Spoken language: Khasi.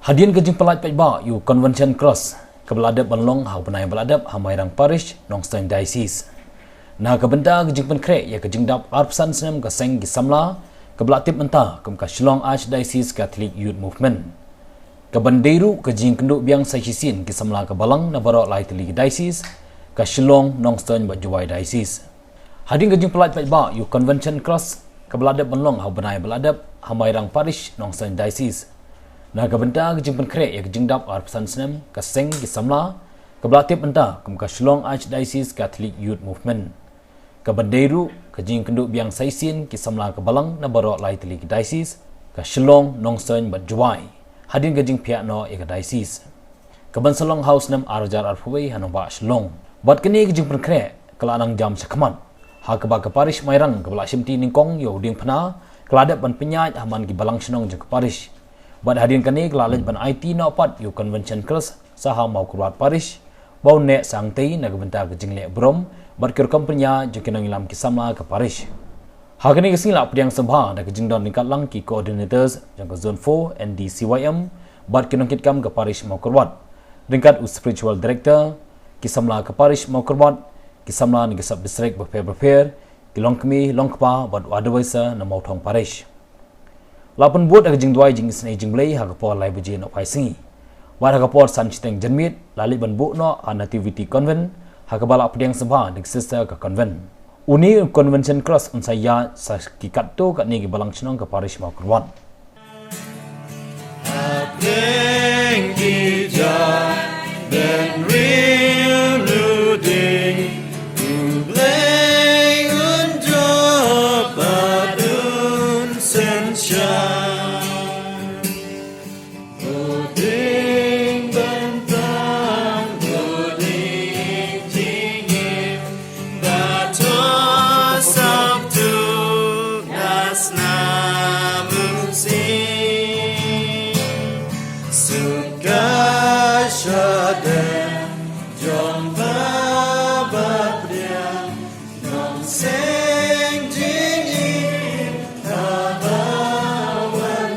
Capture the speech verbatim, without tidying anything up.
Hadien ka jingpyllait paidbah ïa u Convention Cross kaba la dep ban long ha u bnai ba la dep ha Mairang Parish, Nongstoiñ Diocese. Na ka bynta ka jingpynkhreh ïa ka jingdap arphew san snem ka seng ki samla kaba la tip mynta kum ka Shillong Archdiocese Catholic Youth Movement. Ka ban dei ruh ka jingkynduh biang sa shisien ki samla ka balang na baroh lai tylli ki diocese ka Shillong, Nongstoiñ bad Jowai Diocese. Hadien ka jingpyllait paidbah ïa u Convention Cross kaba la dep ban long ha u bnai ba la dep ha Mairang Parish, Nongstoiñ Diocese. Na ka bynta ka jingpynkhreh ïa ka jingdap arphew san snem ka seng ki samla kaba la tip mynta kum ka Shillong Archdiocese Catholic Youth Movement. Ka ban dei ruh ka jingkynduh biang sa shisien ki samla ka balang na baroh lai tylli ki diocese ka Shillong, Nongstoiñ bad Jowai. Hadien ka jingphiah noh ïa ka diocese ka ban sa long ha u snem ar hajar arphew wei ha nongbah Shillong. Bad kane ka jingpynkhreh ka la nang jam shakhmat ha kaba ka parish Mairang kaba la shimti nyngkong ïa u diengphna ka la dep ban pynïaid ha man ki balang shnong jong ka parish. Bad hadien kane ka la leit ban aiti noh pat ïa u Convention Cross sa ha Mawkyrwat Parish ba un neh sangtei na ka bynta ka jingleh burom bad ki rukom pynïaid jong ki nongïalam ki samla ka parish. Ha kane ka sngi la pdiang sngewbha da ka jingdon ryngkat lang ki coordinators jong ka Zone four N D C Y M bad ki nongkitkam ka parish Mawkyrwat, ryngkat u spiritual director, ki samla ka parish Mawkyrwat, ki samla na ki sub district bapher bapher, ki longkmie longkpa bad u advisor na Mawthong Parish. La pynbud da ka jingduwai jingisynei jingblei ha ka por lai baje nohphai sngi. Bad ha ka por san shiteng janmiet la leit ban buh noh ha Nativity Convent ha kaba la pdiang sngewbha da ki sister ka convent. Une u Convention Cross un sa ïaid sa ki katto katne ki balang shnong ka parish Mawkyrwat.